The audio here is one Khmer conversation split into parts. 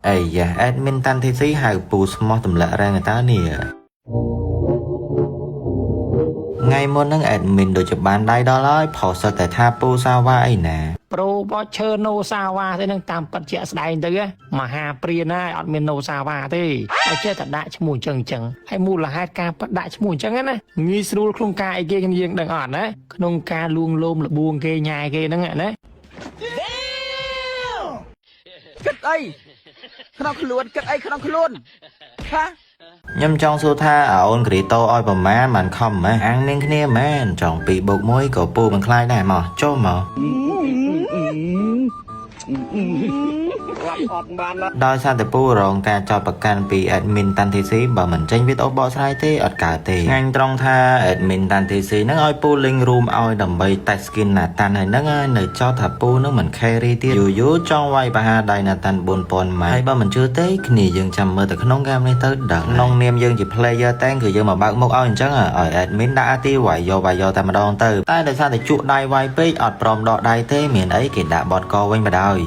អីយ៉ា admin តាន់ធីស៊ីហៅពូស្មោះទម្លាក់ rank តើនេះថ្ងៃមុនហ្នឹង admin ដូចជាបានដៃដល់ហើយផុសសិតតែថាពូសាវ៉ាអីណា ប្រូបឈើណូសាវ៉ាទេនឹងតាមពិតជាក់ស្ដែងទៅហ៎មហាព្រានហើយអត់មានណូសាវ៉ាទេតែចេះតែដាក់ឈ្មោះអញ្ចឹងអញ្ចឹងហើយមូលហេតុការប៉ដាក់ឈ្មោះអញ្ចឹងណាងាយស្រួលក្នុងការអីគេគ្នាយើងដឹងអត់ណាក្នុងការលួងលោមលបួងគេញ៉ែគេហ្នឹងណា គិតអីក្នុងខ្លួនគិតអីក្នុងខ្លួនហា ខ្ញុំចង់សួរថាអាអូនគ្រីតូឲ្យប្រមាណបានខំម៉េះអាំងនាងគ្នាមែនចង់2បូក1ក៏ពូមិនខ្លាចដែរមកចូលមកដោយសារតែពូរងការចោទប្រកាន់ពី admin តាន់ធីស៊ីបើមិនចេញវីដេអូបកស្រាយទេអត់កើតទេងាញ់ត្រង់ថា admin តាន់ធីស៊ីនឹងឲ្យពូលេង roam ឲ្យដើម្បី test skin ណាតាន់ហើយហ្នឹងហើយនៅចោទថាពូនឹងមិន carry ទៀតយូរយូរចង់វាយប្រហារដៃណាតាន់4000ម៉ែហើយបើមិនជឿទេគ្នាយើងចាំមើលទៅក្នុងហ្គេមនេះទៅដឹងក្នុងនាមយើងជា player តែងគឺយើងមកបើកមុខឲ្យអញ្ចឹងឲ្យ admin ដាក់ ulti វាយយកវាយយកតែម្ដងទៅតែដោយសារតែជក់ដៃវាយពេកអត់ព្រមដកដៃទេមានអីគេដាក់បតកវិញបដ ாய்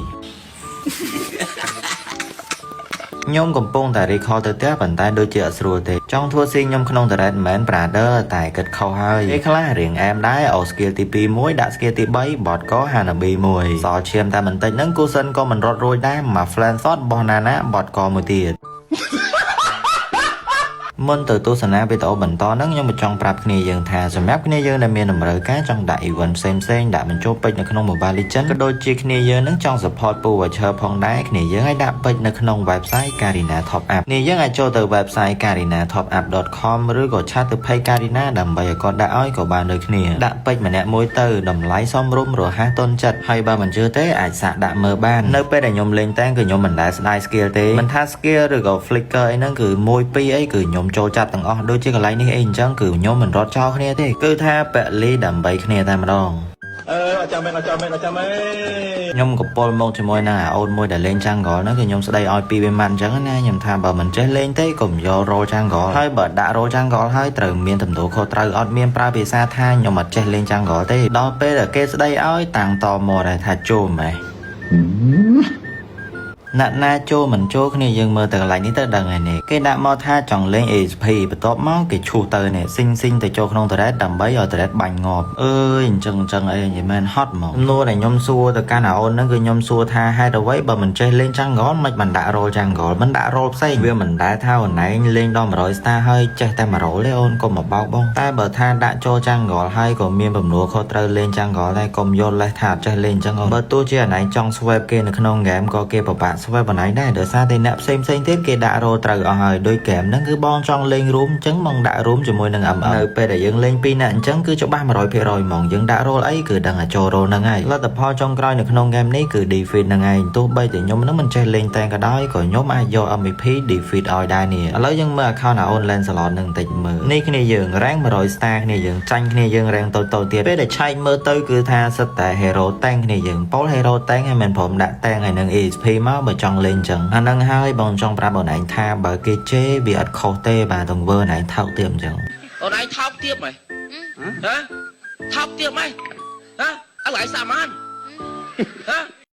ខ្ញុំកំពុងតែ recall ទៅផ្ទះប៉ុន្តែដូចជាអត់ស្រួលទេចង់ធ្វើស៊ីខ្ញុំក្នុង turret មិនមែន brother តែគិតខុសហើយពេលខ្លះរៀងអែមដែរអូ skill ទី2មួយដាក់ skill ទី3បតក Hanabi មួយសល់ឈាមតែបន្តិចហ្នឹងគូសិនក៏មិនរត់រួចដែរមក flame shot បោះណាណាបតកមួយទៀត មុនទៅទស្សនាវីដេអូបន្តហ្នឹងខ្ញុំក៏ចង់ប្រាប់គ្នាយើងថាសម្រាប់គ្នាយើងដែលមានតម្រូវការចង់ដាក់ event ផ្សេងផ្សេងៗដាក់បញ្ចូលពេជ្រនៅក្នុង Mobile Legends ក៏ដូចជាគ្នាយើងនឹងចង់ support ពូ voucher ផងដែរគ្នាយើងឲ្យដាក់ពេជ្រនៅក្នុង website Garena Top Up គ្នាយើងអាចចូលទៅ website garenatopup.com ឬក៏chat ទៅ page Garena ដើម្បីឲ្យគាត់ដាក់ឲ្យក៏បានដូចគ្នាដាក់ពេជ្រម្នាក់មួយទៅតម្លៃសមរម្យរហ័សទាន់ចិត្តហើយបើមិនជឿទេអាចសាកដាក់មើលបាននៅពេលដែលខ្ញុំលេងតែងគឺខ្ញុំមិនដែលស្ដាយ skill ទេមិនថា skill ឬក៏ flicker អីហ្នឹងគឺ1 2អីគឺខ្ញុំចូលចាប់ទាំងអស់ដូចជាកន្លែងនេះអីអញ្ចឹងគឺខ្ញុំមិនរត់ចោលគ្នាទេគឺថាពលីដើម្បីគ្នាតែម្ដង អឺអត់ចាំមែនអត់ចាំមែនអត់ចាំមែន ខ្ញុំក៏ពលមកជាមួយនឹងអាអូនមួយដែលលេង jungle ហ្នឹងគឺខ្ញុំស្ដីឲ្យពីរវាម៉ាត់អញ្ចឹងណាខ្ញុំថាបើមិនចេះលេងទេកុំយក role jungle ហើយបើដាក់ role jungle ហើយត្រូវមានទំនួលខុសត្រូវអត់មានប្រើភាសាថាខ្ញុំអត់ចេះលេង jungle ទេដល់ពេលដែលគេស្ដីឲ្យតាំងតមកដែរថាចូលម៉េះ ណាក់ណាចូលមិនចូលគ្នាយើងមើលទៅកន្លែងនេះទៅដឹងហើយនេះគេដាក់មកថាចង់លេង ASP បន្ទាប់មកគេឈូសទៅនេះស៊ីងស៊ីងទៅចូលក្នុង turret ដើម្បីឲ្យ turret បាញ់ងាប់អើយអញ្ចឹងអញ្ចឹងអីនិយាយមែនហត់ហ្មងសំណួរដែលខ្ញុំសួរទៅកាន់អាអូនហ្នឹងគឺខ្ញុំសួរថាហេតុអ្វីបើមិនចេះលេង jungle មិនបានដាក់ role jungle មិនដាក់ role ផ្សេងវាមិនដែលថាអូនឯងលេងដល់100 star ហើយចេះតែ1 role ទេអូនកុំមកបោកបងតែបើថាដាក់ចូល jungle ហើយក៏មានបំណួលខុសត្រូវលេង jungle ដែរកុំយកលេសថាអត់ចេះលេងអញ្ចឹងអូនបើទោះជាអនឯងចង់ swap គេនៅក្នុង game ក៏គេពិបាក swap អនឯងដែរដោយសារតែអ្នកផ្សេងផ្សេងទៀតគេដាក់ role ត្រូវអស់ហើយដូច game ហ្នឹងគឺបងចង់លេង roam អញ្ចឹងបងដាក់ roam ជាមួយនឹង MM នៅពេលដែលយើងលេងពីរនាក់អញ្ចឹងគឺច្បាស់100%ហ្មងយើងដាក់ role អីគឺដឹងតែចូល role ហ្នឹងហើយលទ្ធផលចុងក្រោយនៅក្នុង game នេះគឺ defeat ហ្នឹងឯងទោះបីតែខ្ញុំហ្នឹងមិនចេះលេងតែក៏ដោយក៏ខ្ញុំអាចយក MVP defeat ឲ្យដែរនេះឥឡូវយើងមើល account អាអូន Lancelot ហ្នឹងបន្តិចមើលនេះគ្នាយើង rank 100 star គ្នាយើងចាញ់គ្នាយើង rank តូចៗទៀតពេលដែលឆែកមើលទៅគឺថាសិតតែ hero តែងគ្នាយើងប៉ូល hero តែងហើយមិនព្រមដាក់តែងហើយនឹង EXP មកបើចង់លេងអញ្ចឹងអាហ្នឹងហើយបងចង់ប្រាប់បងឯងថាបើគេជេរវាអត់ខុសទេបាទទង្វើណឯងថោកទៀតអញ្ចឹង អូនឯងថោកទាបហ៎ហ៎ថោកទាបហ៎ហ៎អើឯងសាមានហ៎